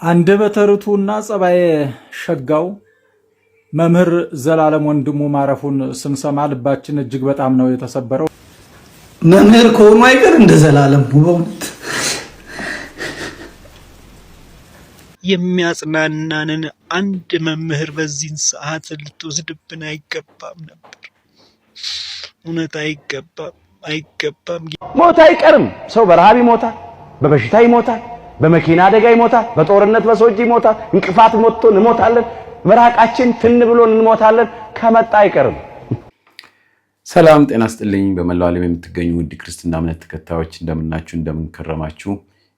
አንደበተ ርቱዕና ጸባየ ሸጋው መምህር ዘላለም ወንድሙ ማረፉን ስንሰማ ልባችን እጅግ በጣም ነው የተሰበረው። መምህር ከሆኑ አይቀር እንደ ዘላለም ነው በእውነት። የሚያጽናናንን አንድ መምህር በዚህን ሰዓት ልትወስድብን አይገባም ነበር። እውነት አይገባም፣ አይገባም። ሞት አይቀርም። ሰው በረሃብ ይሞታል፣ በበሽታ ይሞታል፣ በመኪና አደጋ ይሞታል፣ በጦርነት በሰው እጅ ይሞታል። እንቅፋት ሞቶ እንሞታለን። ምራቃችን ትን ብሎ እንሞታለን። ከመጣ አይቀርም። ሰላም ጤና ስጥልኝ። በመላው ዓለም የምትገኙ ውድ ክርስትና እምነት ተከታዮች እንደምናችሁ፣ እንደምንከረማችሁ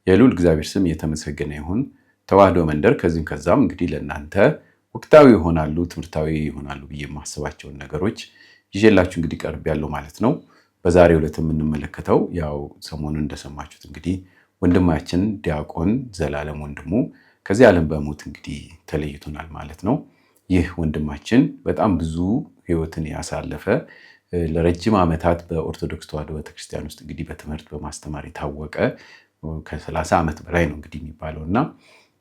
የልዑል እግዚአብሔር ስም የተመሰገነ ይሁን። ተዋህዶ መንደር ከዚህም ከዛም እንግዲህ ለእናንተ ወቅታዊ ይሆናሉ፣ ትምህርታዊ ይሆናሉ ብዬ የማስባቸውን ነገሮች ይዤላችሁ እንግዲህ ቀርብ ያለው ማለት ነው። በዛሬው ዕለት የምንመለከተው ያው ሰሞኑን እንደሰማችሁት እንግዲህ ወንድማችን ዲያቆን ዘላለም ወንድሙ ከዚህ ዓለም በሞት እንግዲህ ተለይቶናል ማለት ነው። ይህ ወንድማችን በጣም ብዙ ሕይወትን ያሳለፈ፣ ለረጅም ዓመታት በኦርቶዶክስ ተዋሕዶ ቤተክርስቲያን ውስጥ እንግዲህ በትምህርት በማስተማር የታወቀ፣ ከ30 ዓመት በላይ ነው እንግዲህ የሚባለው እና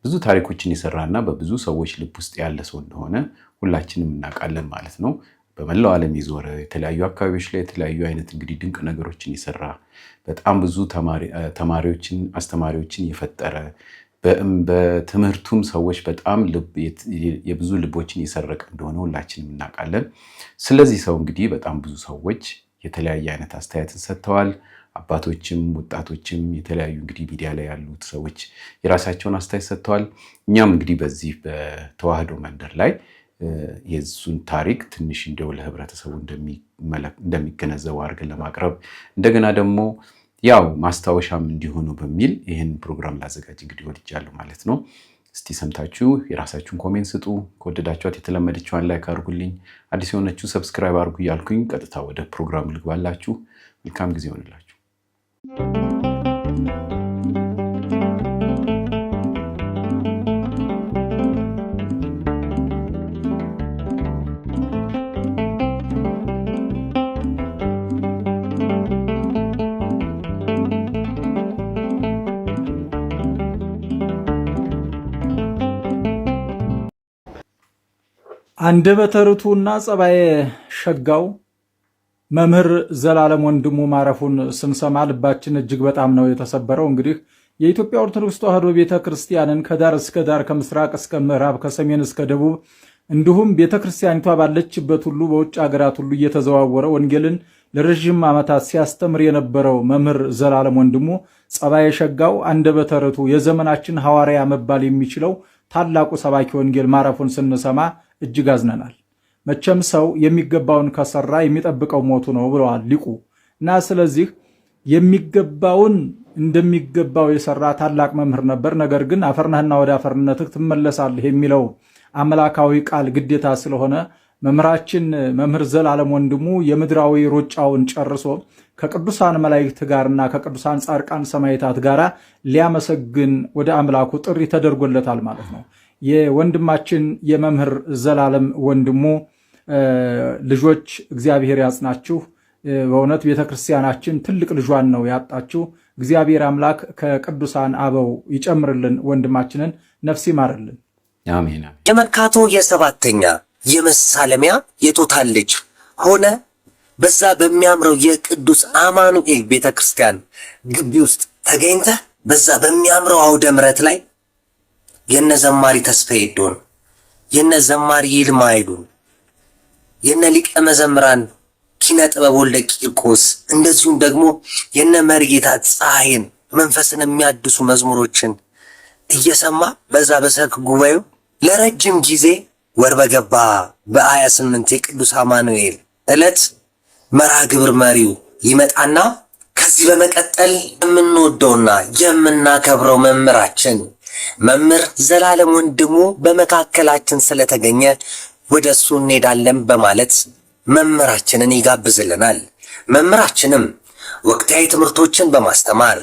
ብዙ ታሪኮችን የሰራና በብዙ ሰዎች ልብ ውስጥ ያለ ሰው እንደሆነ ሁላችንም እናውቃለን ማለት ነው። በመላው ዓለም የዞረ፣ የተለያዩ አካባቢዎች ላይ የተለያዩ አይነት እንግዲህ ድንቅ ነገሮችን የሰራ፣ በጣም ብዙ ተማሪዎችን አስተማሪዎችን የፈጠረ፣ በትምህርቱም ሰዎች በጣም የብዙ ልቦችን የሰረቀ እንደሆነ ሁላችንም እናውቃለን። ስለዚህ ሰው እንግዲህ በጣም ብዙ ሰዎች የተለያየ አይነት አስተያየትን ሰጥተዋል። አባቶችም ወጣቶችም የተለያዩ እንግዲህ ሚዲያ ላይ ያሉት ሰዎች የራሳቸውን አስተያየት ሰጥተዋል። እኛም እንግዲህ በዚህ በተዋህዶ መንደር ላይ የሱን ታሪክ ትንሽ እንደው ለህብረተሰቡ እንደሚገነዘቡ አድርገን ለማቅረብ፣ እንደገና ደግሞ ያው ማስታወሻም እንዲሆኑ በሚል ይህን ፕሮግራም ላዘጋጅ እንግዲህ ወድጃለሁ ማለት ነው። እስቲ ሰምታችሁ የራሳችሁን comment ስጡ። ከወደዳችኋት የተለመደችዋን like አድርጉልኝ፣ አዲስ የሆነችው subscribe አድርጉ እያልኩኝ ቀጥታ ወደ ፕሮግራሙ ልግባላችሁ። መልካም ጊዜ ይሆንላችሁ። አንደበተ ርቱዕና ጸባየ ሸጋው መምህር ዘላለም ወንድሙ ማረፉን ስንሰማ ልባችን እጅግ በጣም ነው የተሰበረው። እንግዲህ የኢትዮጵያ ኦርቶዶክስ ተዋሕዶ ቤተ ክርስቲያንን ከዳር እስከ ዳር፣ ከምስራቅ እስከ ምዕራብ፣ ከሰሜን እስከ ደቡብ፣ እንዲሁም ቤተ ክርስቲያኒቷ ባለችበት ሁሉ፣ በውጭ ሀገራት ሁሉ እየተዘዋወረ ወንጌልን ለረዥም ዓመታት ሲያስተምር የነበረው መምህር ዘላለም ወንድሙ፣ ጸባየ ሸጋው፣ አንደበተ ርቱዕ፣ የዘመናችን ሐዋርያ መባል የሚችለው ታላቁ ሰባኪ ወንጌል ማረፉን ስንሰማ እጅግ አዝነናል። መቼም ሰው የሚገባውን ከሰራ የሚጠብቀው ሞቱ ነው ብለዋል ሊቁ። እና ስለዚህ የሚገባውን እንደሚገባው የሰራ ታላቅ መምህር ነበር። ነገር ግን አፈርነህና ወደ አፈርነትህ ትመለሳለህ የሚለው አምላካዊ ቃል ግዴታ ስለሆነ መምህራችን መምህር ዘላለም ወንድሙ የምድራዊ ሩጫውን ጨርሶ ከቅዱሳን መላእክት ጋርና ከቅዱሳን ጻድቃን ሰማዕታት ጋር ሊያመሰግን ወደ አምላኩ ጥሪ ተደርጎለታል ማለት ነው። የወንድማችን የመምህር ዘላለም ወንድሙ ልጆች እግዚአብሔር ያጽናችሁ። በእውነት ቤተክርስቲያናችን ትልቅ ልጇን ነው ያጣችው። እግዚአብሔር አምላክ ከቅዱሳን አበው ይጨምርልን፣ ወንድማችንን ነፍስ ይማርልን። አሜን። የመርካቶ የሰባተኛ የመሳለሚያ የቶታል ልጅ ሆነ በዛ በሚያምረው የቅዱስ አማኑኤል ቤተክርስቲያን ግቢ ውስጥ ተገኝተህ በዛ በሚያምረው አውደ ምሕረት ላይ የነ ዘማሪ ተስፋዬ ዶን፣ የነ ዘማሪ ይልማ ኃይሉን፣ የነ ሊቀ መዘምራን ኪነ ጥበብ ወልደ ቂርቆስ፣ እንደዚሁም ደግሞ የነ መሪጌታ ፀሐይን መንፈስን የሚያድሱ መዝሙሮችን እየሰማ በዛ በሰርክ ጉባኤው ለረጅም ጊዜ ወር በገባ በ28 የቅዱስ አማኑኤል ዕለት መርሃ ግብር መሪው ይመጣና ከዚህ በመቀጠል የምንወደውና የምናከብረው መምህራችን መምህር ዘላለም ወንድሙ በመካከላችን ስለተገኘ ወደ እሱ እንሄዳለን በማለት መምህራችንን ይጋብዝልናል። መምህራችንም ወቅታዊ ትምህርቶችን በማስተማር፣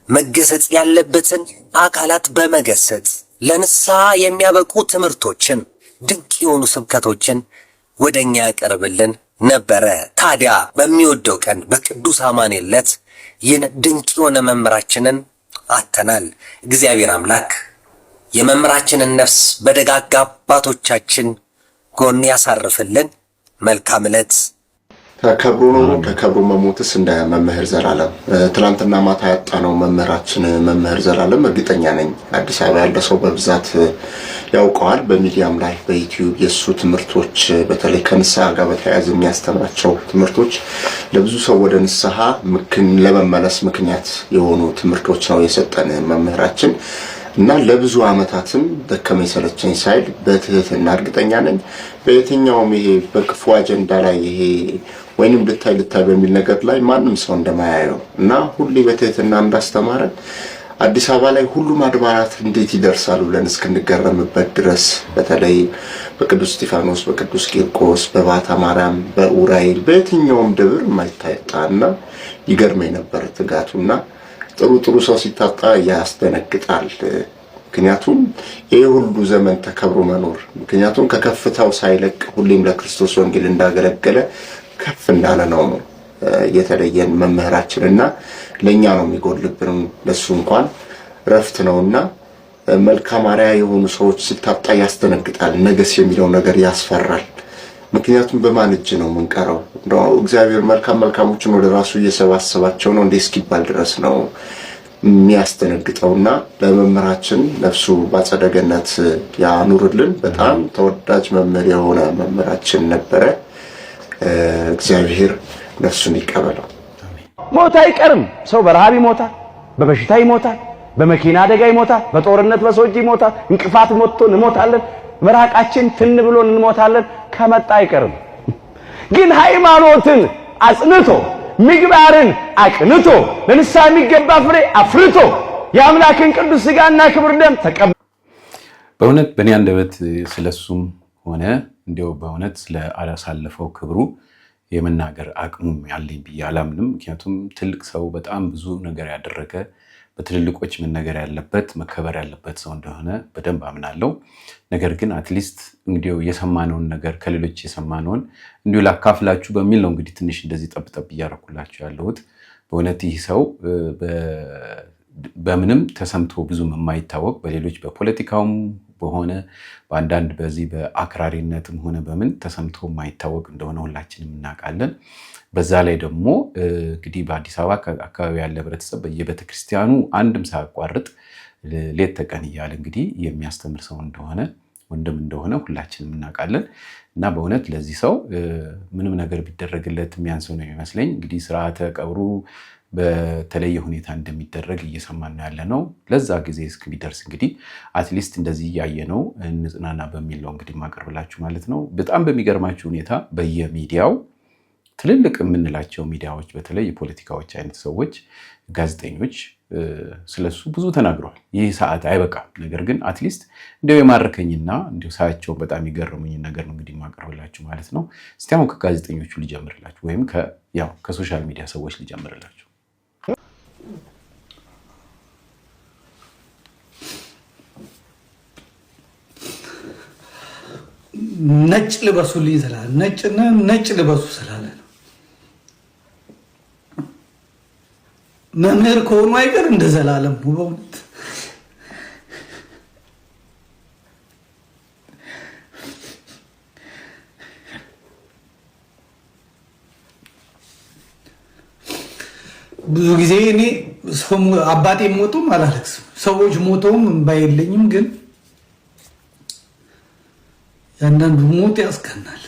መገሰጽ ያለበትን አካላት በመገሰጽ፣ ለንስሐ የሚያበቁ ትምህርቶችን፣ ድንቅ የሆኑ ስብከቶችን ወደኛ ያቀርብልን ነበረ። ታዲያ በሚወደው ቀን በቅዱስ አማኑኤል ዕለት ይህን ድንቅ የሆነ መምህራችንን አጥተናል። እግዚአብሔር አምላክ የመምህራችንን ነፍስ በደጋጋ አባቶቻችን ጎን ያሳርፍልን። መልካም ዕለት። ተከብሮ ኖሮ ተከብሮ መሞትስ እንደ መምህር ዘላለም። ትናንትና ማታ ያጣነው መምህራችን መምህር ዘላለም፣ እርግጠኛ ነኝ አዲስ አበባ ያለ ሰው በብዛት ያውቀዋል። በሚዲያም ላይ በዩቲዩብ የእሱ ትምህርቶች፣ በተለይ ከንስሐ ጋር በተያያዘ የሚያስተምራቸው ትምህርቶች ለብዙ ሰው ወደ ንስሐ ለመመለስ ምክንያት የሆኑ ትምህርቶች ነው የሰጠን መምህራችን። እና ለብዙ ዓመታትም ደከመኝ ሰለቸኝ ሳይል በትህትና፣ እርግጠኛ ነኝ በየትኛውም ይሄ በክፉ አጀንዳ ላይ፣ ይሄ ወይንም ልታይ ልታይ በሚል ነገር ላይ ማንም ሰው እንደማያየው እና ሁሌ በትህትና እንዳስተማረ፣ አዲስ አበባ ላይ ሁሉም አድባራት እንዴት ይደርሳሉ ብለን እስክንገረምበት ድረስ፣ በተለይ በቅዱስ እስጢፋኖስ፣ በቅዱስ ቂርቆስ፣ በባታ ማርያም፣ በኡራኤል፣ በየትኛውም ደብር የማይታጣና ይገርመኝ ነበር ትጋቱና። ጥሩ ጥሩ ሰው ሲታጣ ያስደነግጣል። ምክንያቱም ይህ ሁሉ ዘመን ተከብሮ መኖር፣ ምክንያቱም ከከፍታው ሳይለቅ ሁሌም ለክርስቶስ ወንጌል እንዳገለገለ ከፍ እንዳለ ነው የተለየን መምህራችን። እና ለእኛ ነው የሚጎልብን፣ ለሱ እንኳን ረፍት ነውና መልካም አርአያ የሆኑ ሰዎች ሲታጣ ያስደነግጣል። ነገስ የሚለው ነገር ያስፈራል። ምክንያቱም በማን እጅ ነው የምንቀረው? እንደው እግዚአብሔር መልካም መልካሞችን ወደ ራሱ እየሰባሰባቸው ነው እንዴ እስኪባል ድረስ ነው የሚያስደነግጠውና ለመምህራችን ነፍሱ በአጸደ ገነት ያኑርልን። በጣም ተወዳጅ መምህር የሆነ መምህራችን ነበረ። እግዚአብሔር ነፍሱን ይቀበለው። ሞት አይቀርም። ሰው በረሃብ ይሞታል፣ በበሽታ ይሞታል፣ በመኪና አደጋ ይሞታል፣ በጦርነት በሰው እጅ ይሞታል። እንቅፋት መጥቶ እንሞታለን። ምራቃችን ትን ብሎ እንሞታለን። ከመጣ አይቀርም። ግን ሃይማኖትን አጽንቶ፣ ምግባርን አቅንቶ፣ ለንስሐ የሚገባ ፍሬ አፍርቶ፣ የአምላክን ቅዱስ ሥጋና ክቡር ደም ተቀብ በእውነት በእኔ አንደበት ስለሱም ሆነ እንዲያው በእውነት ስለ አሳለፈው ክብሩ የመናገር አቅሙም ያለኝ ብዬ አላምንም። ምክንያቱም ትልቅ ሰው፣ በጣም ብዙ ነገር ያደረገ፣ በትልልቆች መነገር ያለበት፣ መከበር ያለበት ሰው እንደሆነ በደንብ አምናለሁ። ነገር ግን at least እንዲያው የሰማነውን ነገር፣ ከሌሎች የሰማነውን እንዲሁ ላካፍላችሁ በሚል ነው እንግዲህ ትንሽ እንደዚህ ጠብጠብ እያደረኩላችሁ ያለሁት። በእውነት ይህ ሰው በምንም ተሰምቶ ብዙም የማይታወቅ፣ በሌሎች በፖለቲካውም በሆነ በአንዳንድ በዚህ በአክራሪነትም ሆነ በምን ተሰምቶ የማይታወቅ እንደሆነ ሁላችንም እናውቃለን። በዛ ላይ ደግሞ እንግዲህ በአዲስ አበባ አካባቢ ያለ ህብረተሰብ በየቤተክርስቲያኑ አንድም ሳያቋርጥ ሌት ተቀን እያለ እንግዲህ የሚያስተምር ሰው እንደሆነ፣ ወንድም እንደሆነ ሁላችንም እናውቃለን። እና በእውነት ለዚህ ሰው ምንም ነገር ቢደረግለት የሚያንሰው ነው የሚመስለኝ። እንግዲህ ስርዓተ ቀብሩ በተለየ ሁኔታ እንደሚደረግ እየሰማን ነው ያለ ነው። ለዛ ጊዜ እስከሚደርስ እንግዲህ at least እንደዚህ እያየ ነው እንጽናና በሚል ነው እንግዲህ ማቀርብላችሁ ማለት ነው። በጣም በሚገርማችሁ ሁኔታ በየሚዲያው ትልልቅ የምንላቸው ሚዲያዎች፣ በተለይ የፖለቲካዎች አይነት ሰዎች፣ ጋዜጠኞች ስለሱ ብዙ ተናግረዋል። ይህ ሰዓት አይበቃም። ነገር ግን at least እንዲያው የማረከኝና እንዲያው ሳያቸው በጣም የገረሙኝ ነገር ነው እንግዲህ ማቀርብላችሁ ማለት ነው። እስቲ አሁን ከጋዜጠኞቹ ልጀምርላችሁ ወይም ያው ከ social media ሰዎች ልጀምርላችሁ። ነጭ ልበሱልኝ ስላለ፣ ነጭ ነጭ ልበሱ ስላለ ነው። መምህር ከሆኑ አይቀር እንደ ዘላለም ነው በእውነት። ብዙ ጊዜ እኔ አባቴ ሞቶም አላለቅስም። ሰዎች ሞተውም እምባ የለኝም። ግን የአንዳንዱ ሞት ያስቀናል።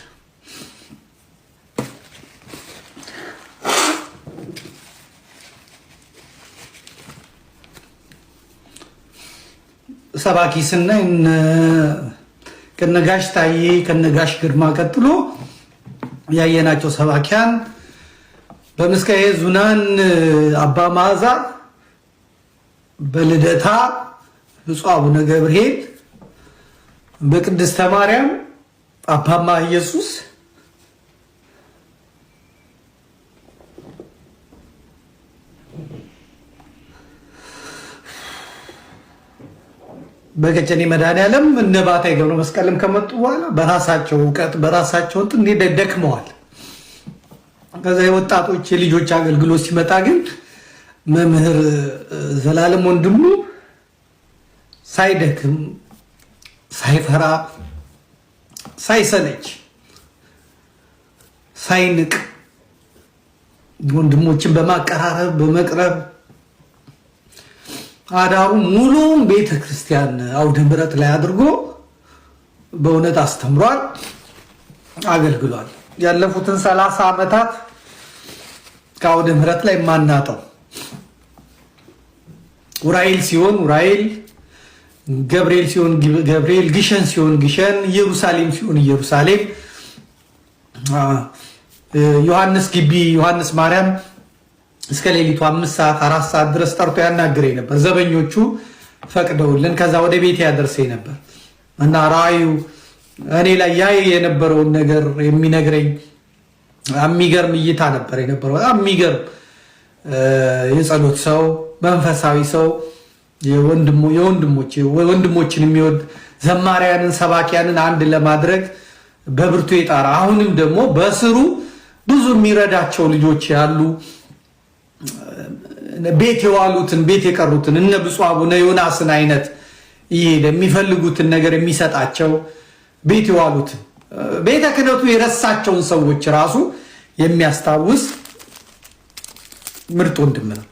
ሰባኪ ስናይ ከነጋሽ ታዬ፣ ከነጋሽ ግርማ ቀጥሎ ያየናቸው ሰባኪያን በምስካየ ኅዙናን አባ መዓዛ፣ በልደታ ብፁዕ አቡነ ገብርኤል፣ በቅድስተ ማርያም አባማ ኢየሱስ፣ በቀጨኔ መድኃኔዓለም እነ ባታይ ገብረ መስቀልም ከመጡ በኋላ በራሳቸው እውቀት፣ በራሳቸው እንትን ደክመዋል። ከዛ የወጣቶች የልጆች አገልግሎት ሲመጣ ግን መምህር ዘላለም ወንድሙ ሳይደክም ሳይፈራ ሳይሰለች ሳይንቅ ወንድሞችን በማቀራረብ በመቅረብ አዳሩ ሙሉውን ቤተ ክርስቲያን አውደ ምሕረት ላይ አድርጎ በእውነት አስተምሯል፣ አገልግሏል። ያለፉትን 30 ዓመታት ከአውደ ምሕረት ላይ የማናጠው ኡራኤል ሲሆን ኡራኤል፣ ገብርኤል ሲሆን ገብርኤል፣ ግሸን ሲሆን ግሸን፣ ኢየሩሳሌም ሲሆን ኢየሩሳሌም፣ ዮሐንስ ግቢ ዮሐንስ ማርያም እስከ ሌሊቱ 5 ሰዓት 4 ሰዓት ድረስ ጠርቶ ያናግረኝ ነበር። ዘበኞቹ ፈቅደውልን ከዛ ወደ ቤት ያደርሰኝ ነበር እና ራእዩ እኔ ላይ ያይ የነበረውን ነገር የሚነግረኝ የሚገርም እይታ ነበር የነበረው። በጣም የሚገርም የጸሎት ሰው፣ መንፈሳዊ ሰው፣ ወንድሞችን የሚወድ፣ ዘማሪያንን ሰባኪያንን አንድ ለማድረግ በብርቱ የጣረ፣ አሁንም ደግሞ በስሩ ብዙ የሚረዳቸው ልጆች ያሉ፣ ቤት የዋሉትን ቤት የቀሩትን እነ ብፁዕ አቡነ ዮናስን አይነት እየሄደ የሚፈልጉትን ነገር የሚሰጣቸው፣ ቤት የዋሉትን ቤተ ክህነቱ የረሳቸውን ሰዎች ራሱ የሚያስታውስ ምርጥ ወንድም ነው።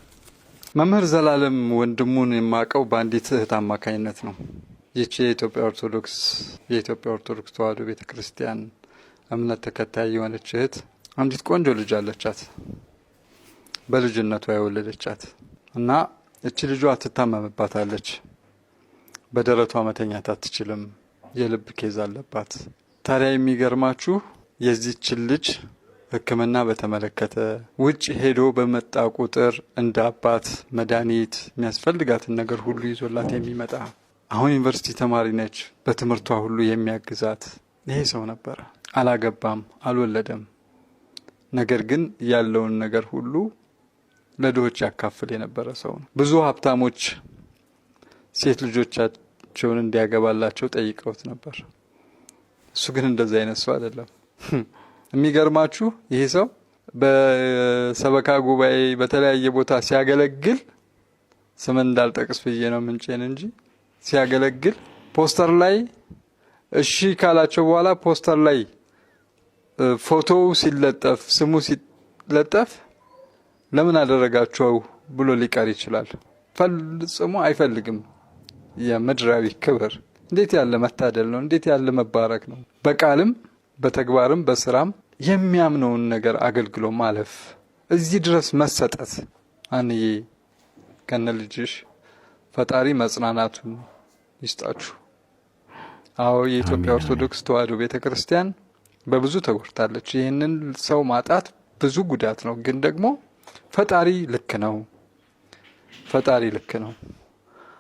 መምህር ዘላለም ወንድሙን የማውቀው በአንዲት እህት አማካኝነት ነው። ይቺ የኢትዮጵያ ኦርቶዶክስ ተዋሕዶ ቤተ ክርስቲያን እምነት ተከታይ የሆነች እህት አንዲት ቆንጆ ልጅ አለቻት፣ በልጅነቷ የወለደቻት እና እቺ ልጇ ትታመምባታለች። በደረቷ መተኛት አትችልም። የልብ case አለባት። ታዲያ የሚገርማችሁ የዚችን ልጅ ሕክምና በተመለከተ ውጭ ሄዶ በመጣ ቁጥር እንደ አባት መድኃኒት የሚያስፈልጋትን ነገር ሁሉ ይዞላት የሚመጣ፣ አሁን ዩኒቨርሲቲ ተማሪ ነች፣ በትምህርቷ ሁሉ የሚያግዛት ይሄ ሰው ነበረ። አላገባም፣ አልወለደም። ነገር ግን ያለውን ነገር ሁሉ ለድሆች ያካፍል የነበረ ሰው ነው። ብዙ ሀብታሞች ሴት ልጆቻቸውን እንዲያገባላቸው ጠይቀውት ነበር። እሱ ግን እንደዚህ አይነት ሰው አይደለም። የሚገርማችሁ ይህ ሰው በሰበካ ጉባኤ በተለያየ ቦታ ሲያገለግል፣ ስምን እንዳልጠቅስ ብዬ ነው ምንጬን እንጂ፣ ሲያገለግል ፖስተር ላይ እሺ ካላቸው በኋላ ፖስተር ላይ ፎቶው ሲለጠፍ፣ ስሙ ሲለጠፍ ለምን አደረጋቸው ብሎ ሊቀር ይችላል። ፈጽሞ አይፈልግም የምድራዊ ክብር። እንዴት ያለ መታደል ነው! እንዴት ያለ መባረክ ነው! በቃልም በተግባርም በስራም የሚያምነውን ነገር አገልግሎ ማለፍ፣ እዚህ ድረስ መሰጠት። አንዬ ከነ ልጅሽ ፈጣሪ መጽናናቱን ይስጣችሁ። አዎ፣ የኢትዮጵያ ኦርቶዶክስ ተዋሕዶ ቤተ ክርስቲያን በብዙ ተጎድታለች። ይህንን ሰው ማጣት ብዙ ጉዳት ነው። ግን ደግሞ ፈጣሪ ልክ ነው። ፈጣሪ ልክ ነው።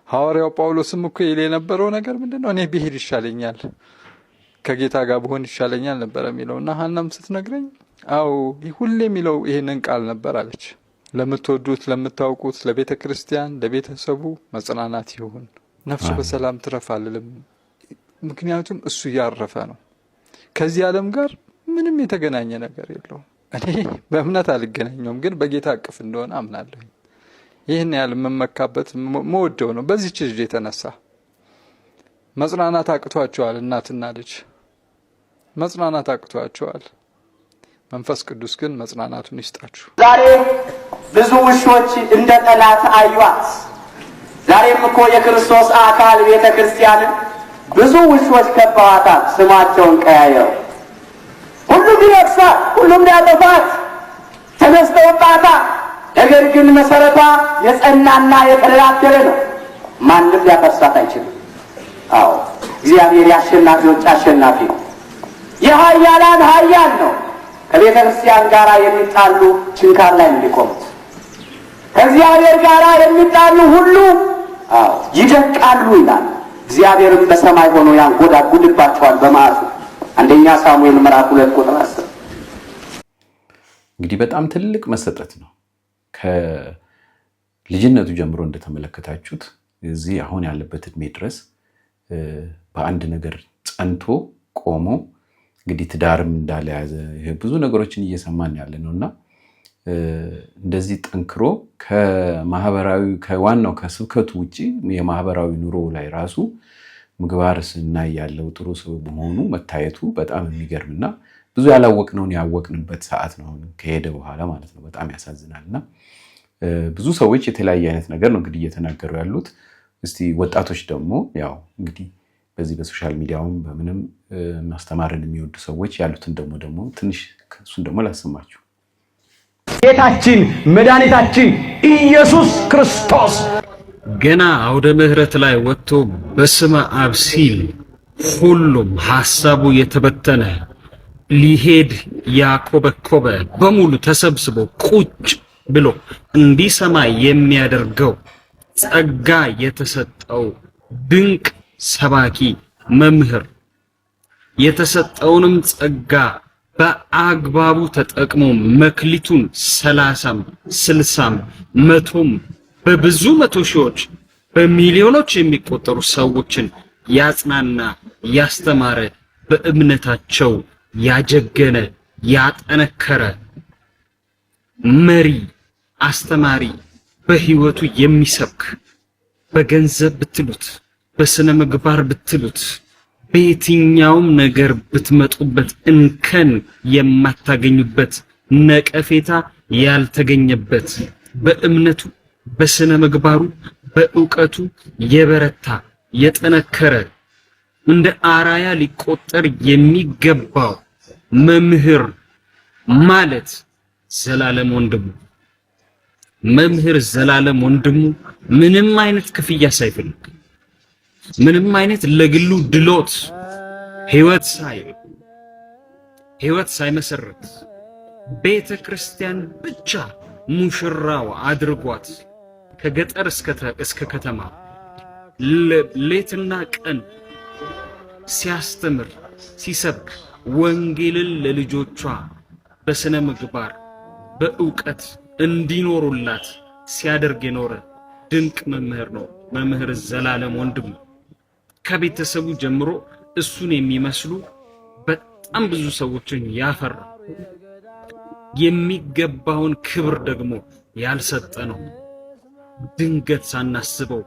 ሐዋርያው ጳውሎስም እኮ ይል የነበረው ነገር ምንድን ነው? እኔ ብሄድ ይሻለኛል፣ ከጌታ ጋር ብሆን ይሻለኛል ነበር የሚለው እና ሀናም ስትነግረኝ አዎ ሁሌ የሚለው ይህንን ቃል ነበር አለች። ለምትወዱት፣ ለምታውቁት፣ ለቤተ ክርስቲያን፣ ለቤተሰቡ መጽናናት ይሁን። ነፍሱ በሰላም ትረፍ አልልም። ምክንያቱም እሱ እያረፈ ነው። ከዚህ ዓለም ጋር ምንም የተገናኘ ነገር የለውም። እኔ በእምነት አልገናኘውም፣ ግን በጌታ እቅፍ እንደሆነ አምናለሁ። ይህን ያህል የምመካበት መወደው ነው። በዚች ልጅ የተነሳ መጽናናት አቅቷቸዋል። እናትና ልጅ መጽናናት አቅቷቸዋል። መንፈስ ቅዱስ ግን መጽናናቱን ይስጣችሁ። ዛሬ ብዙ ውሾች እንደ ጠላት አዩአት። ዛሬም እኮ የክርስቶስ አካል ቤተ ክርስቲያንን ብዙ ውሾች ከበዋታል። ስማቸውን ቀያየሩ። ሁሉም ሊረክሳት፣ ሁሉም ሊያጠፋት ተነስተውባታል። ነገር ግን መሰረቷ የጸናና የተደላደለ ነው። ማንም ሊያፈርሳት አይችልም። አዎ፣ እግዚአብሔር የአሸናፊዎች አሸናፊ ነው። የኃያላን ኃያል ነው። ከቤተ ክርስቲያን ጋር የሚጣሉ ችንካር ላይ ነው የሚቆሙት። ከእግዚአብሔር ጋር የሚጣሉ ሁሉ አዎ ይደቃሉ ይላል። እግዚአብሔርም በሰማይ ሆኖ ያንጎዳጉድባቸዋል በመዓቱ። አንደኛ ሳሙኤል ምዕራፍ 2 ቁጥር 10። እንግዲህ በጣም ትልቅ መሰጠት ነው። ከልጅነቱ ጀምሮ እንደተመለከታችሁት እዚህ አሁን ያለበት እድሜ ድረስ በአንድ ነገር ጸንቶ ቆሞ፣ እንግዲህ ትዳርም እንዳልያዘ ብዙ ነገሮችን እየሰማን ያለ ነው እና እንደዚህ ጠንክሮ ከማህበራዊ ከዋናው ከስብከቱ ውጭ የማህበራዊ ኑሮ ላይ ራሱ ምግባር ስናይ ያለው ጥሩ ሰው መሆኑ መታየቱ በጣም የሚገርምና ብዙ ያላወቅነውን ያወቅንበት ሰዓት ነው ከሄደ በኋላ ማለት ነው። በጣም ያሳዝናል። እና ብዙ ሰዎች የተለያየ አይነት ነገር ነው እንግዲህ እየተናገሩ ያሉት። እስቲ ወጣቶች ደግሞ ያው እንግዲህ በዚህ በ social media ውም በምንም ማስተማርን የሚወዱ ሰዎች ያሉትን ደግሞ ትንሽ እሱን ደግሞ ላሰማችሁ። ጌታችን መድኃኒታችን ኢየሱስ ክርስቶስ ገና አውደ ምሕረት ላይ ወጥቶ በስመ አብ ሲል ሁሉም ሐሳቡ የተበተነ፣ ሊሄድ ያኮበኮበ በሙሉ ተሰብስቦ ቁጭ ብሎ እንዲሰማ የሚያደርገው ጸጋ የተሰጠው ድንቅ ሰባኪ መምህር፣ የተሰጠውንም ጸጋ በአግባቡ ተጠቅሞ መክሊቱን 30ም 60ም 100ም በብዙ መቶ ሺዎች በሚሊዮኖች የሚቆጠሩ ሰዎችን ያጽናና፣ ያስተማረ፣ በእምነታቸው ያጀገነ፣ ያጠነከረ መሪ፣ አስተማሪ፣ በህይወቱ የሚሰብክ፣ በገንዘብ ብትሉት፣ በስነ ምግባር ብትሉት፣ በየትኛውም ነገር ብትመጡበት እንከን የማታገኙበት፣ ነቀፌታ ያልተገኘበት፣ በእምነቱ፣ በስነ ምግባሩ፣ በእውቀቱ የበረታ፣ የጠነከረ፣ እንደ አራያ ሊቆጠር የሚገባው መምህር ማለት ዘላለም ወንድሙ፣ መምህር ዘላለም ወንድሙ ምንም አይነት ክፍያ ሳይፈልግ፣ ምንም አይነት ለግሉ ድሎት ህይወት ሳይመሰርት፣ ቤተ ክርስቲያን ብቻ ሙሽራው አድርጓት ከገጠር እስከ ከተማ ሌትና ቀን ሲያስተምር፣ ሲሰብክ፣ ወንጌልን ለልጆቿ በስነ ምግባር በእውቀት እንዲኖሩላት ሲያደርግ የኖረ ድንቅ መምህር ነው። መምህር ዘላለም ወንድሙ ከቤተሰቡ ጀምሮ እሱን የሚመስሉ በጣም ብዙ ሰዎችን ያፈራ፣ የሚገባውን ክብር ደግሞ ያልሰጠ ነው። ድንገት ሳናስበው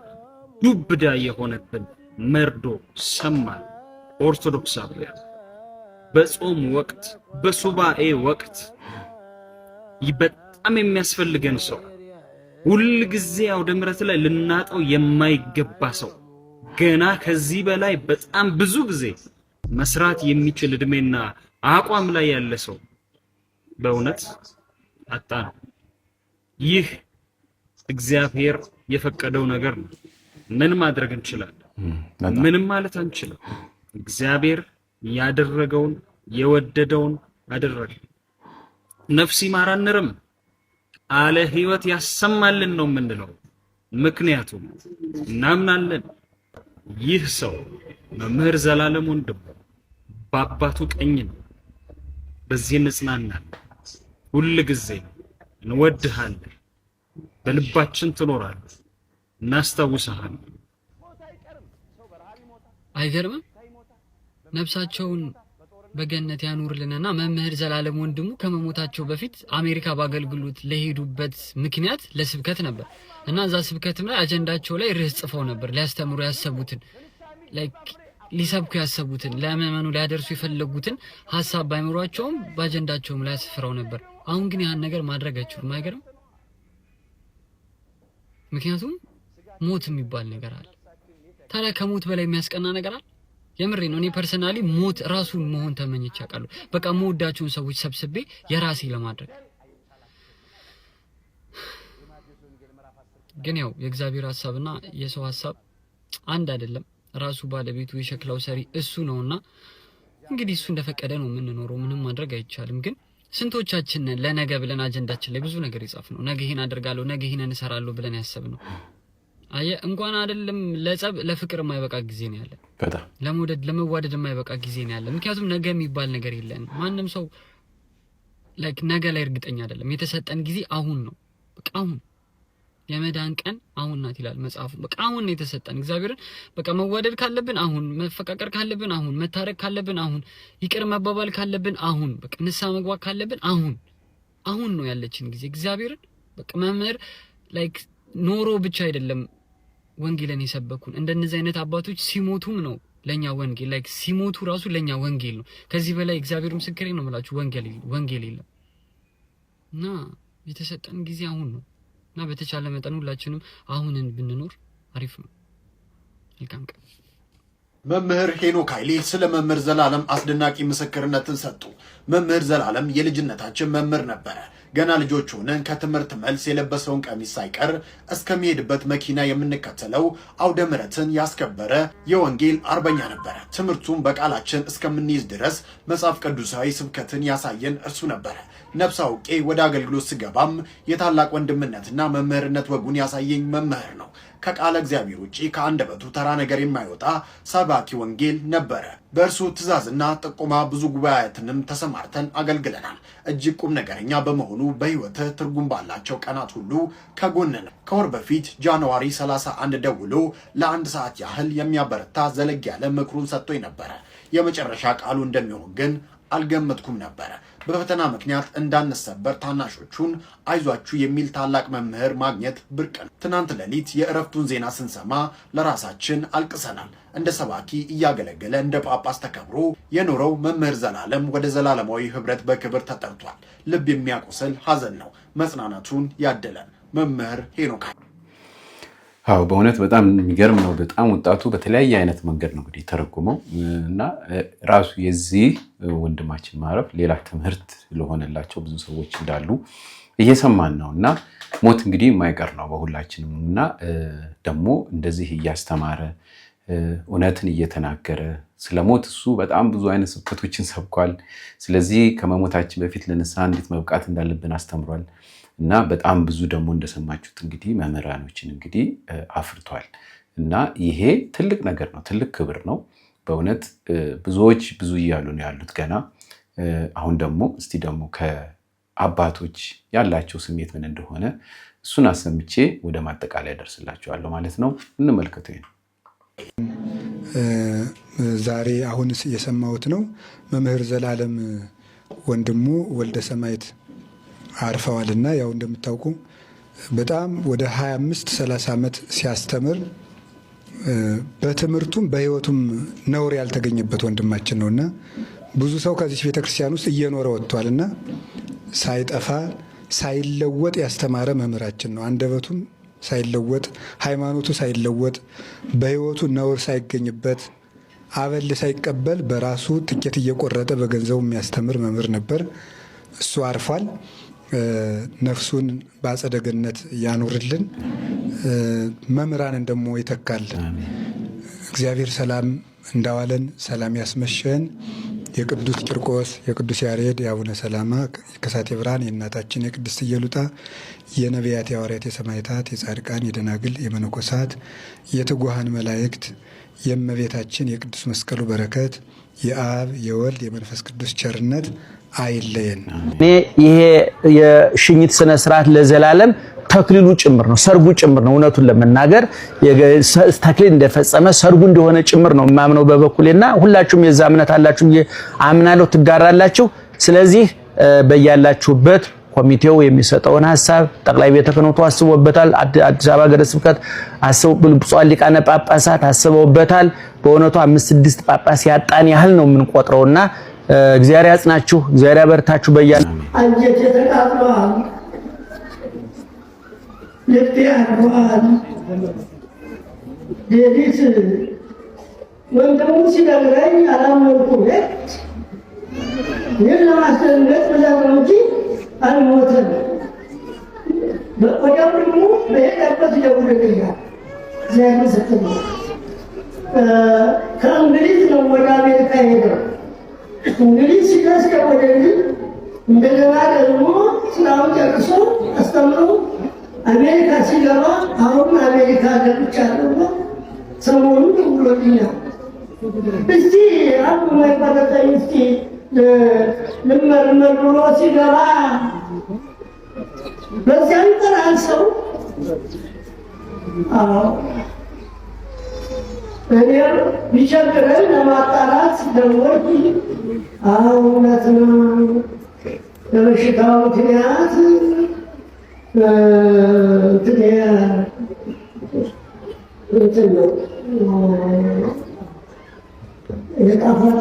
ዱብዳ የሆነብን መርዶ ሰማን። ኦርቶዶክሳውያን በጾም ወቅት፣ በሱባኤ ወቅት በጣም የሚያስፈልገን ሰው፣ ሁል ጊዜ አውደ ምሕረት ላይ ልናጣው የማይገባ ሰው፣ ገና ከዚህ በላይ በጣም ብዙ ጊዜ መስራት የሚችል እድሜና አቋም ላይ ያለ ሰው በእውነት አጣ ነው። ይህ እግዚአብሔር የፈቀደው ነገር ነው። ምን ማድረግ እንችላለን? ምንም ማለት አንችልም። እግዚአብሔር ያደረገውን የወደደውን አደረገ። ነፍስ ይማር አንርም፣ ቃለ ሕይወት ያሰማልን ነው የምንለው። ምክንያቱም እናምናለን ይህ ሰው መምህር ዘላለም ወንድሙ በአባቱ ቀኝ ነው። በዚህ እንጽናናለን። ሁል ጊዜ እንወድሃለን። በልባችን ትኖራለህ፣ እናስታውስሃለን። አይገርምም? ነፍሳቸውን በገነት ያኑርልንና መምህር ዘላለም ወንድሙ ከመሞታቸው በፊት አሜሪካ በአገልግሎት ለሄዱበት ምክንያት ለስብከት ነበር እና እዛ ስብከትም ላይ አጀንዳቸው ላይ ርዕስ ጽፈው ነበር። ሊያስተምሩ ያሰቡትን፣ like ሊሰብኩ ያሰቡትን፣ ለምዕመኑ ሊያደርሱ የፈለጉትን ሀሳብ ባይምሯቸውም በአጀንዳቸውም ላይ አስፍረው ነበር። አሁን ግን ያን ነገር ማድረግ አይችሉም። አይገርም? ምክንያቱም ሞት የሚባል ነገር አለ። ታዲያ ከሞት በላይ የሚያስቀና ነገር አለ? የምሬ ነው። እኔ personally ሞት ራሱን መሆን ተመኝቼ አውቃለሁ። በቃ የምወዳቸውን ሰዎች ሰብስቤ የራሴ ለማድረግ። ግን ያው የእግዚአብሔር ሀሳብና የሰው ሀሳብ አንድ አይደለም። ራሱ ባለቤቱ የሸክላው ሰሪ እሱ ነውና እንግዲህ እሱ እንደፈቀደ ነው የምንኖረው። ምንም ማድረግ አይቻልም። ግን ስንቶቻችን ነን ለነገ ብለን አጀንዳችን ላይ ብዙ ነገር የጻፍነው? ነገ ይሄን አደርጋለሁ፣ ነገ ይሄን እሰራለሁ ብለን ያሰብነው? አየህ፣ እንኳን አይደለም ለጸብ ለፍቅር የማይበቃ ጊዜ ነው ያለ። ለመውደድ ለመዋደድ የማይበቃ ጊዜ ነው ያለ። ምክንያቱም ነገ የሚባል ነገር የለንም። ማንም ሰው like ነገ ላይ እርግጠኛ አይደለም። የተሰጠን ጊዜ አሁን ነው። በቃ አሁን የመዳን ቀን አሁን ናት ይላል መጽሐፉ። በቃ አሁን ነው የተሰጠን እግዚአብሔርን። በቃ መዋደድ ካለብን አሁን፣ መፈቃቀር ካለብን አሁን፣ መታረቅ ካለብን አሁን፣ ይቅር መባባል ካለብን አሁን፣ በቃ ንስሐ መግባት ካለብን አሁን፣ አሁን ነው ያለችን ጊዜ። እግዚአብሔርን በቃ መምህር like ኖሮ ብቻ አይደለም። ወንጌልን የሰበኩን። እንደነዚህ አይነት አባቶች ሲሞቱም ነው ለኛ ወንጌል፣ like ሲሞቱ ራሱ ለኛ ወንጌል ነው። ከዚህ በላይ እግዚአብሔር ምስክሬ ነው የምላችሁ ወንጌል የለም። እና የተሰጠን ጊዜ አሁን ነው እና በተቻለ መጠን ሁላችንም አሁንን ብንኖር አሪፍ ነው። መልካም ቀን። መምህር ሄኖክ ኃይሌ ስለ መምህር ዘላለም አስደናቂ ምስክርነትን ሰጡ። መምህር ዘላለም የልጅነታችን መምህር ነበረ። ገና ልጆች ሆነን ከትምህርት መልስ የለበሰውን ቀሚስ ሳይቀር እስከሚሄድበት መኪና የምንከተለው አውደ ምሕረትን ያስከበረ የወንጌል አርበኛ ነበረ። ትምህርቱን በቃላችን እስከምንይዝ ድረስ መጽሐፍ ቅዱሳዊ ስብከትን ያሳየን እርሱ ነበረ። ነፍስ አውቄ ወደ አገልግሎት ስገባም የታላቅ ወንድምነትና መምህርነት ወጉን ያሳየኝ መምህር ነው። ከቃለ እግዚአብሔር ውጭ ከአንደበቱ ተራ ነገር የማይወጣ ሰባኪ ወንጌል ነበረ። በእርሱ ትእዛዝና ጥቆማ ብዙ ጉባኤያትንም ተሰማርተን አገልግለናል። እጅግ ቁም ነገረኛ በመሆኑ በሕይወት ትርጉም ባላቸው ቀናት ሁሉ ከጎን ነው። ከወር በፊት January 31 ደውሎ ለአንድ ሰዓት ያህል የሚያበረታ ዘለግ ያለ ምክሩን ሰጥቶኝ ነበረ። የመጨረሻ ቃሉ እንደሚሆን ግን አልገመትኩም ነበረ። በፈተና ምክንያት እንዳንሰበር ታናሾቹን አይዟችሁ የሚል ታላቅ መምህር ማግኘት ብርቅ ነው። ትናንት ሌሊት የእረፍቱን ዜና ስንሰማ ለራሳችን አልቅሰናል። እንደ ሰባኪ እያገለገለ እንደ ጳጳስ ተከብሮ የኖረው መምህር ዘላለም ወደ ዘላለማዊ ህብረት በክብር ተጠርቷል። ልብ የሚያቆስል ሐዘን ነው። መጽናናቱን ያደለን መምህር ሄኖክ። አዎ፣ በእውነት በጣም የሚገርም ነው። በጣም ወጣቱ በተለያየ አይነት መንገድ ነው እንግዲህ የተረጎመው እና ራሱ የዚህ ወንድማችን ማረፍ ሌላ ትምህርት ለሆነላቸው ብዙ ሰዎች እንዳሉ እየሰማን ነው። እና ሞት እንግዲህ የማይቀር ነው በሁላችንም እና ደግሞ እንደዚህ እያስተማረ፣ እውነትን እየተናገረ፣ ስለ ሞት እሱ በጣም ብዙ አይነት ስብከቶችን ሰብኳል። ስለዚህ ከመሞታችን በፊት ለንስሐ እንዴት መብቃት እንዳለብን አስተምሯል። እና በጣም ብዙ ደግሞ እንደሰማችሁት እንግዲህ መምህራኖችን እንግዲህ አፍርቷል። እና ይሄ ትልቅ ነገር ነው፣ ትልቅ ክብር ነው። በእውነት ብዙዎች ብዙ እያሉ ነው ያሉት ገና። አሁን ደግሞ እስቲ ደግሞ ከአባቶች ያላቸው ስሜት ምን እንደሆነ እሱን አሰምቼ ወደ ማጠቃለያ ደርስላችኋለሁ ማለት ነው። እንመልከተው። ነው። ዛሬ አሁን የሰማሁት ነው። መምህር ዘላለም ወንድሙ ወልደ ሰማዕት አርፈዋልና ያው እንደምታውቁ በጣም ወደ 25 30 ዓመት ሲያስተምር በትምህርቱም በሕይወቱም ነውር ያልተገኘበት ወንድማችን ነውና ብዙ ሰው ከዚች ቤተክርስቲያን ውስጥ እየኖረ ወጥቷልና ሳይጠፋ ሳይለወጥ ያስተማረ መምህራችን ነው። አንደበቱም ሳይለወጥ፣ ሃይማኖቱ ሳይለወጥ፣ በሕይወቱ ነውር ሳይገኝበት፣ አበል ሳይቀበል በራሱ ትኬት እየቆረጠ በገንዘቡ የሚያስተምር መምህር ነበር። እሱ አርፏል። ነፍሱን በአጸደ ገነት ያኑርልን፣ መምህራንን ደግሞ ይተካልን። እግዚአብሔር ሰላም እንዳዋለን ሰላም ያስመሸን። የቅዱስ ቂርቆስ፣ የቅዱስ ያሬድ፣ የአቡነ ሰላማ ከሳቴ ብርሃን፣ የእናታችን የቅድስት ኢየሉጣ፣ የነቢያት፣ የሐዋርያት፣ የሰማዕታት፣ የጻድቃን፣ የደናግል፣ የመነኮሳት፣ የትጉሃን መላእክት፣ የእመቤታችን የቅዱስ መስቀሉ በረከት፣ የአብ የወልድ የመንፈስ ቅዱስ ቸርነት አይለየን። እኔ ይሄ የሽኝት ስነ ስርዓት ለዘላለም ተክሊሉ ጭምር ነው፣ ሰርጉ ጭምር ነው። እውነቱን ለመናገር ተክሊል እንደፈጸመ ሰርጉ እንደሆነ ጭምር ነው የማምነው በበኩሌና ሁላችሁም የዛ እምነት አላችሁ አምናለሁ፣ ትጋራላችሁ። ስለዚህ በያላችሁበት ኮሚቴው የሚሰጠውን ሀሳብ ጠቅላይ ቤተ ክህነቱ አስቦበታል። አዲስ አበባ ሀገረ ስብከት አስበው፣ ብፁዓን ሊቃነ ጳጳሳት አስበውበታል። በእውነቱ አምስት ስድስት ጳጳስ ያጣን ያህል ነው የምንቆጥረውና እግዚአብሔር ያጽናችሁ፣ እግዚአብሔር ያበርታችሁ። በያል አንጀቴ ተቃጥሏል፣ ልቤ አርፏል። ሌሊት ወንድሙ ሲነግረኝ አላመንኩም። ይህን ለማስደንገጥ ብለህ ነው እንጂ አልሞተም። ወዲያው ደግሞ በሄደበት ይደውልልኛል። እግዚአብሔር ምስክር ነው። ከእንግሊዝ ነው ወደ አሜሪካ ሄደው። እንግሊዝ ሲደርስ ደወለልኝ። እንደገና ደግሞ ስራውን ጨርሶ አስተምሮ አሜሪካ ሲገባ አሁን አሜሪካ ገብቻለሁ ብሎ ሰሞኑን ደውሎልኛል። እስቲ አንዱ ማይቆረጠኝ እስቲ ልመርመር ብሎ ሲገባ በዚያን ይጠራል ሰው። አዎ፣ እኔም ቢቸግረኝ ለማጣራት ደወልኩ። አዎ፣ እውነት ነው። በበሽታው ምክንያት እንትን እንትን ነው የጣፋጭ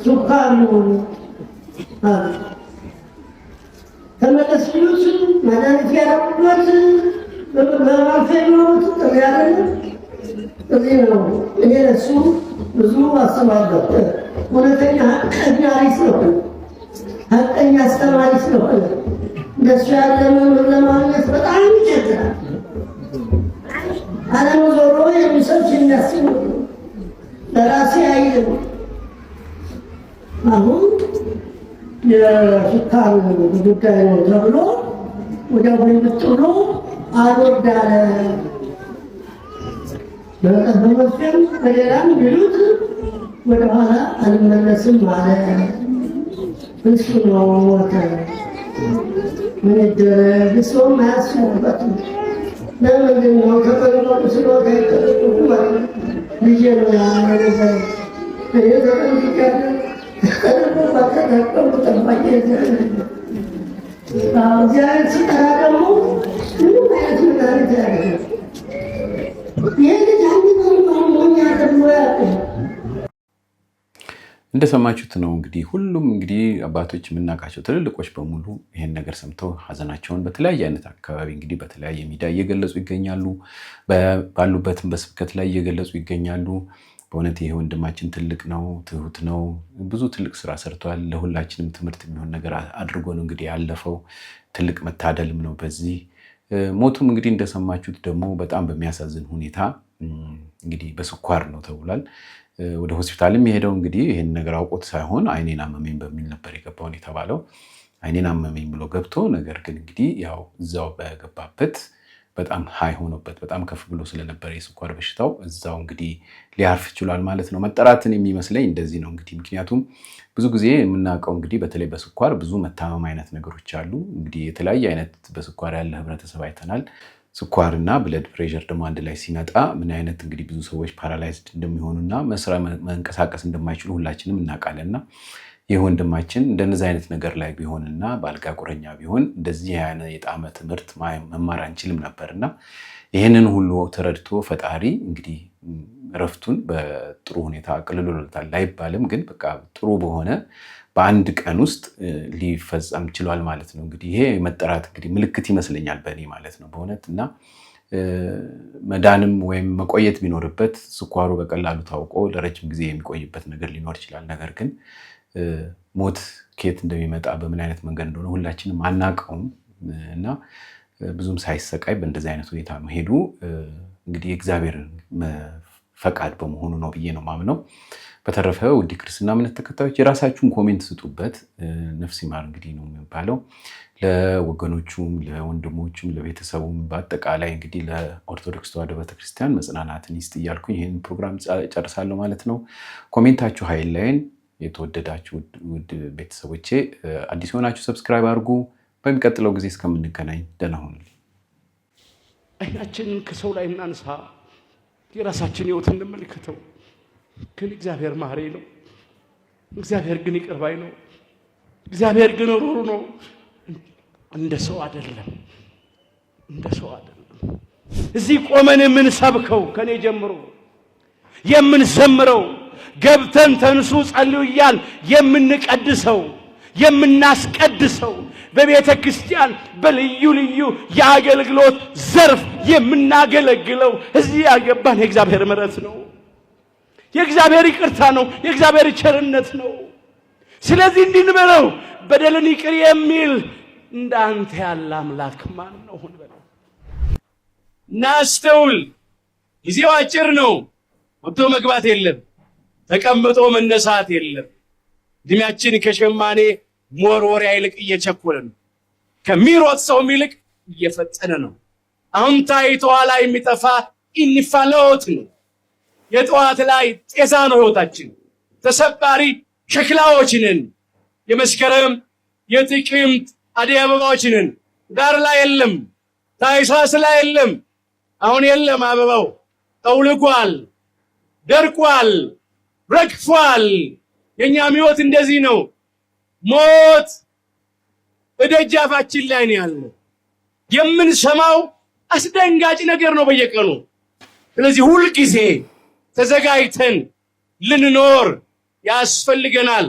ስኳር ነው አሉ። ተመለስ ቢሉት መድኃኒት ያደረጉበት በመርፌ ቢሉት ጥሪ አይደለም። እዚህ ነው እኔ ለሱ ብዙ አስባለሁ። እውነተኛ ሀቀኛ ስለሆነ፣ ሀቀኛ አስተማሪ ስለሆነ እንደሱ ያለ መምህር ለማግኘት በጣም ይቸግራል። ዓለም ዞሮ የሚሰብክ የሚያስብ ለራሴ አይልም። አሁን የስኳር ጉዳይ ነው ተብሎ ወዲያው ግልብጥ ብሎ አልወርድ አለ። በመርፌም በሌላም ቢሉት ወደኋላ አልመለስም አለ። እሱ ነው ሞተ። ምን ይደረግ? ሰውም አያስቡበትም። ለምንድን ነው ተጠንቀቁ ስለው አይጠነቀቁ ማለት ልጄ ነው ያነገ እኔ ተጠንቅቄያለሁ። ተጠንቀቁ አልተጠንቀቁ ጠባቂ እግዚአብሔር ሲጠራ ደግሞ ምንም አይነት መድኃኒት አያደርግም። ይህ ልጅ አንድ ቀን እንኳን ሞኝ አድርጎ አያውቅም። እንደሰማችሁት ነው እንግዲህ ሁሉም እንግዲህ አባቶች የምናውቃቸው ትልልቆች በሙሉ ይሄን ነገር ሰምተው ሀዘናቸውን በተለያየ አይነት አካባቢ እንግዲህ በተለያየ ሚዲያ እየገለጹ ይገኛሉ። ባሉበትም በስብከት ላይ እየገለጹ ይገኛሉ። በእውነት ይሄ ወንድማችን ትልቅ ነው፣ ትሁት ነው። ብዙ ትልቅ ስራ ሰርቷል። ለሁላችንም ትምህርት የሚሆን ነገር አድርጎ ነው እንግዲህ ያለፈው። ትልቅ መታደልም ነው። በዚህ ሞቱም እንግዲህ እንደሰማችሁት ደግሞ በጣም በሚያሳዝን ሁኔታ እንግዲህ በስኳር ነው ተብሏል። ወደ ሆስፒታልም የሄደው እንግዲህ ይህን ነገር አውቆት ሳይሆን አይኔን አመመኝ በሚል ነበር የገባውን የተባለው። አይኔን አመመኝ ብሎ ገብቶ ነገር ግን እንግዲህ ያው እዛው በገባበት በጣም high ሆኖበት በጣም ከፍ ብሎ ስለነበረ የስኳር በሽታው እዛው እንግዲህ ሊያርፍ ችሏል ማለት ነው። መጠራትን የሚመስለኝ እንደዚህ ነው እንግዲህ፣ ምክንያቱም ብዙ ጊዜ የምናውቀው እንግዲህ በተለይ በስኳር ብዙ መታመም አይነት ነገሮች አሉ። እንግዲህ የተለያየ አይነት በስኳር ያለ ህብረተሰብ አይተናል። ስኳርና blood pressure ደግሞ አንድ ላይ ሲመጣ ምን አይነት እንግዲህ ብዙ ሰዎች paralyzed እንደሚሆኑና መስራ መንቀሳቀስ እንደማይችሉ ሁላችንም እናውቃለን። እና ይህ ወንድማችን እንደነዚህ አይነት ነገር ላይ ቢሆንና በአልጋ ቁረኛ ቢሆን እንደዚህ ያለ የጣመ ትምህርት መማር አንችልም ነበርና ይህንን ሁሉ ተረድቶ ፈጣሪ እንግዲህ እረፍቱን በጥሩ ሁኔታ አቅልሎለታል ላይባልም፣ ግን በቃ ጥሩ በሆነ በአንድ ቀን ውስጥ ሊፈጸም ችሏል ማለት ነው። እንግዲህ ይሄ የመጠራት እንግዲህ ምልክት ይመስለኛል በእኔ ማለት ነው በእውነት። እና መዳንም ወይም መቆየት ቢኖርበት ስኳሩ በቀላሉ ታውቆ ለረጅም ጊዜ የሚቆይበት ነገር ሊኖር ይችላል። ነገር ግን ሞት ከየት እንደሚመጣ በምን አይነት መንገድ እንደሆነ ሁላችንም አናውቀውም እና ብዙም ሳይሰቃይ በእንደዚህ አይነት ሁኔታ መሄዱ እንግዲህ የእግዚአብሔር ፈቃድ በመሆኑ ነው ብዬ ነው ማምነው። በተረፈ ውድ ክርስትና እምነት ተከታዮች የራሳችሁን comment ስጡበት። ነፍስ ይማር እንግዲህ ነው የሚባለው። ለወገኖቹም፣ ለወንድሞቹም፣ ለቤተሰቡም በአጠቃላይ እንግዲህ ለኦርቶዶክስ ተዋሕዶ ቤተክርስቲያን መጽናናትን ይስጥ እያልኩኝ ይህን ፕሮግራም ጨርሳለሁ ማለት ነው። Comment ኣችሁ አይለየን። የተወደዳችሁ ውድ ቤተሰቦቼ አዲስ የሆናችሁ subscribe አድርጉ። በሚቀጥለው ጊዜ እስከምንገናኝ ደህና ሁኑልኝ። አይናችንን ከሰው ላይ እናንሳ፣ የራሳችን ህይወት እንመልከተው። ግን እግዚአብሔር መሐሪ ነው። እግዚአብሔር ግን ይቅር ባይ ነው። እግዚአብሔር ግን ሩሩ ነው። እንደ ሰው አይደለም፣ እንደ ሰው አይደለም። እዚህ ቆመን የምንሰብከው፣ ከኔ ጀምሮ የምንዘምረው፣ ገብተን ተንሱ ጸልዩ እያል የምንቀድሰው፣ የምናስቀድሰው፣ በቤተ ክርስቲያን በልዩ ልዩ የአገልግሎት ዘርፍ የምናገለግለው እዚህ ያገባን የእግዚአብሔር ምሕረት ነው። የእግዚአብሔር ይቅርታ ነው። የእግዚአብሔር ቸርነት ነው። ስለዚህ እንዲህ እንበለው፣ በደልን ይቅር የሚል እንዳንተ ያለ አምላክ ማን ነው? እንበለው። እናስተውል። ጊዜው አጭር ነው። ወጥቶ መግባት የለም፣ ተቀምጦ መነሳት የለም። እድሜያችን ከሸማኔ መወርወሪያ ይልቅ እየቸኮለ ነው። ከሚሮጥ ሰውም ይልቅ እየፈጠነ ነው። አሁን ታይቶ ኋላ የሚጠፋ እንፋሎት ነው። የጠዋት ላይ ጤዛ ነው ህይወታችን። ተሰባሪ ሸክላዎች ነን። የመስከረም የጥቅምት አደይ አበባዎች ነን። ዳር ላይ የለም፣ ታኅሳስ ላይ የለም። አሁን የለም፣ አበባው ጠውልጓል፣ ደርቋል፣ ረግፏል። የእኛም ህይወት እንደዚህ ነው። ሞት እደጃፋችን ላይ ነው ያለው። የምንሰማው አስደንጋጭ ነገር ነው በየቀኑ። ስለዚህ ሁልጊዜ ተዘጋጅተን ልንኖር ያስፈልገናል።